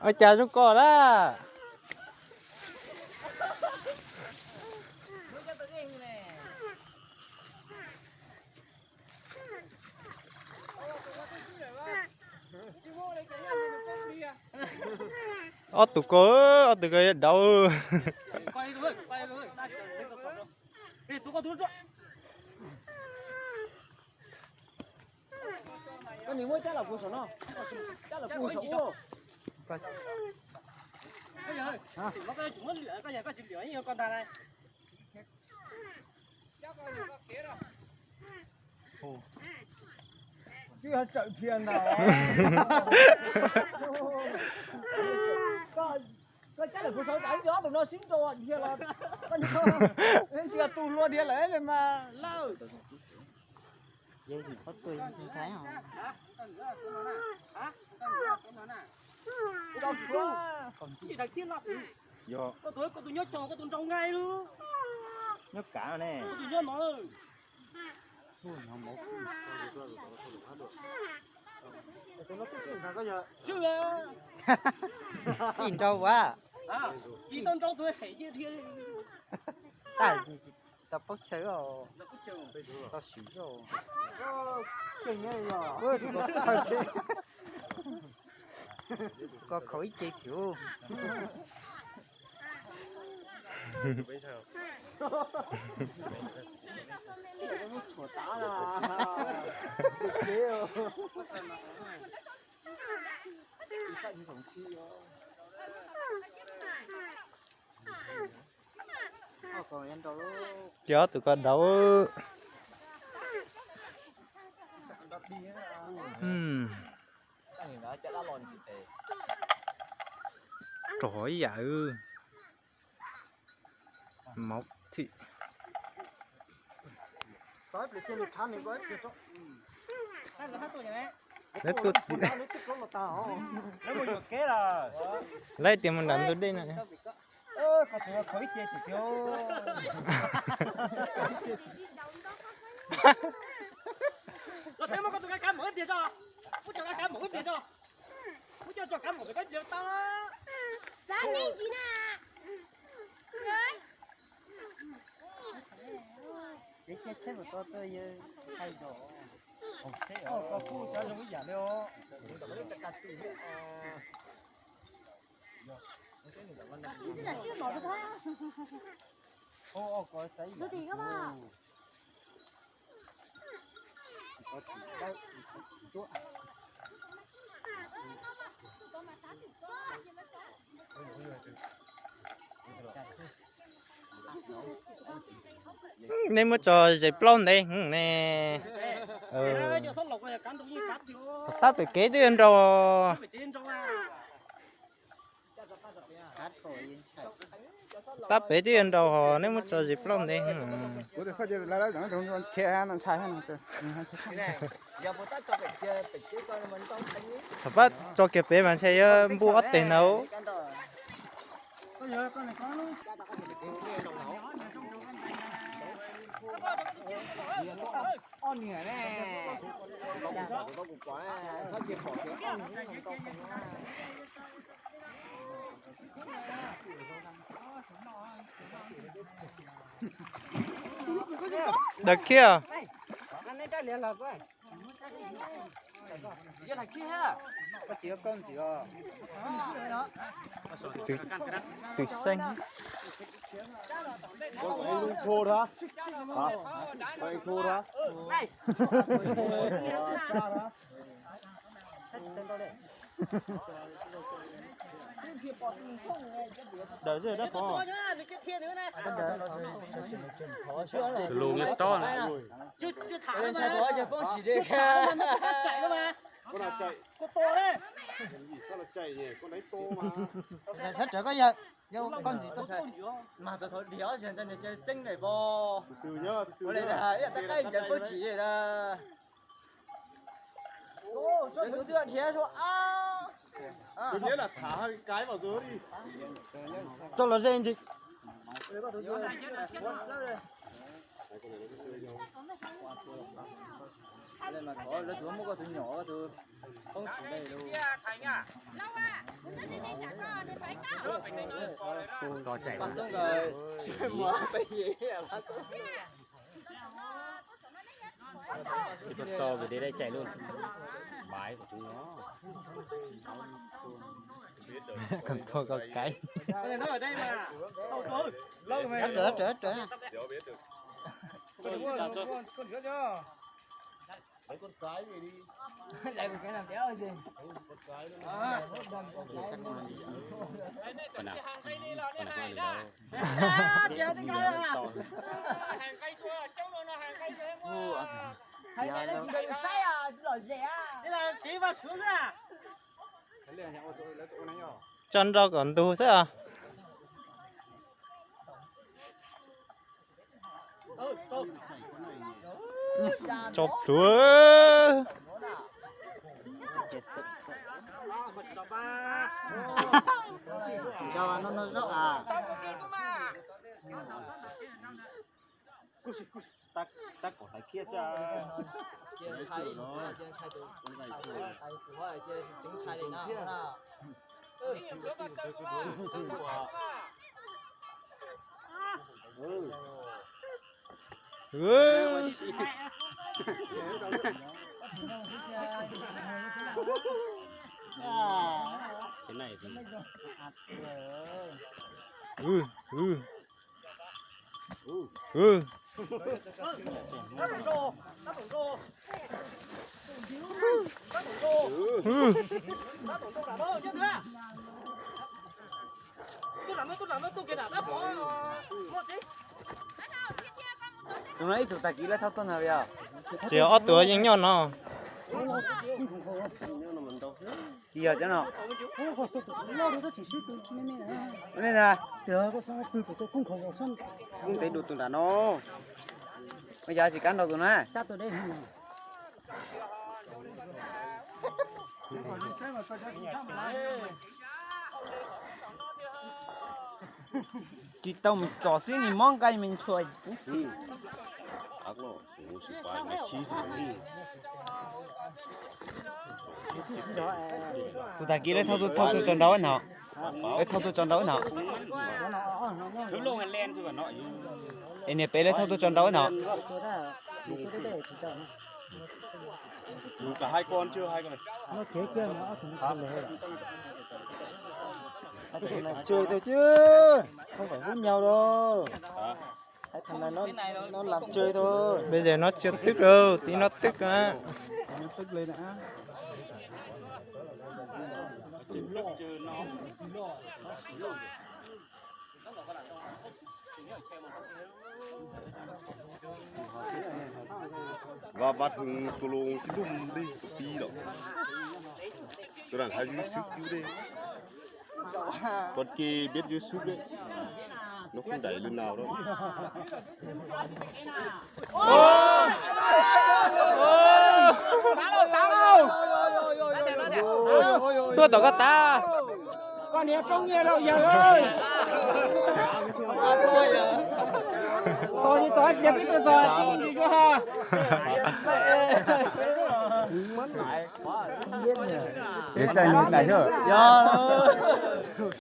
Ua cas zoo koj na? Ob tug ko, ob tug ko yuav dauv. Koj nim muab cab los puag saum no, cab los puag saum ub. Koj yog, koj tsis muab lwm, koj yog koj tsis lwm yeej yuav koj ntag na. Twb yog tsawm dhia ntag. Koj cab lawm puag saud, ob tug no sib nrau dhia los, tsis yog tus hlua dhia lawm mas lawm. Koj tus nyob chaw, koj tus nrau nqaij lub. Nyob kav ne. Koj tus nyob no. Ib nrau a. Tsis tau nrau tus hem dhia. Tsis tau paub chaw os. Tau siv os. Koj khaus ib ce kiag. Ces ob tug ko dauv. Rog ib yam. Mauv thim. Lawv tias mus nram ntug dej no. Los peb muab koj tus kab kav mom wb npliag tso. Muab tso kab kav mom wb npliag tso. Muab coj tso kav mom pem koj npliag tau. Xav neeg tsis na. Kev cia tsheb mus tau tuaj yawg hais zos. Koj kuj xav zoo ib yam li os. Neb muab tso zes plaub ntev ne. Tab pem kev twb yuav nrau. Tab pem twb yuav nrau hos neb muab tso zes plaub ntev. Thaum pab tso kiag pem mas ntshe yuav npuj ob teg ntawd. Đợt kia. Từ, từ xanh. Đợt rồi đó có. Lùn như chó này. Con nào chạy? Con nào chạy nhỉ? Con đấy tô mà. Tháo trở có giờ. Vô con gì con chạy. Mà tôi thôi đi đó, giờ tôi này chơi chênh này bò. Từ từ nhá, từ từ nhá. Ủa, đây là, ê, tao cay, giờ bố chỉ đây là. Ôi, cho tôi đưa thì nó à. Tôi nghĩa là thả hai cái vào dưới đi. Cho nó rên gì. Đây mà có, nó chúa mua có thứ nhỏ, có thứ không chỉ đây đâu. Tau tsaim. Tau tsaim lub. Bái. Còn thua có cái. Trời, trời, trời. Lấy con cái về đi. Lấy một cái làm đéo gì. Con nào? Con nào? Hàng cây đi lo, hàng cây đi lo. Hàng cây đi. Hàng cây đi, hàng cây đi. Thế là tí vào xuống ra. Tso nrau kom ntug xwb os. Tso plhuav. Tab kom hlais khiab xwb. Thế này thì. Ừ, ừ. Ừ. Tus no ib tug tag kis lawv thauj tuaj ntag yog. Ces ob tug yeej nyob no. Tsis yog cov no. Ua li ntag. Koob ntev dua tus nram no. Ua cas tsis kam nrog tus na. Tsis tau mus tsom xwb nim mob nqaij me ntshua. Tus tag kis lawv thauj tuaj, thauj tuaj tso nrau ib no. Lawv thauj tuaj tso nrau ib no. Es niag pem lawv thauj tuaj tso nrau ib no. Tus kav hai con chưa, hai con này. Nó kéo kia nó, tus nó kéo lẻ. Làm chơi thôi chứ, không phải hút nhau đâu. Hả? Hai thằng này nó, nó làm chơi thôi. Bây giờ nó chưa tức đâu, tí nó tức á. Nó tức lên á. Vaj vaj thwv tus lus tib lub li tus pib lawm. Tus nram hav dưới xước cứu đấy. Con kia biết dưới xước đấy. Nó không đẩy lên nào đâu. Tuaj tom koj tav. Koj niag Koob Nyiaj laus yawg, tos tsis tos tias peb tuaj txog tsis ntsis tsuas ha. Ces txawj nws tas xwb. Yog.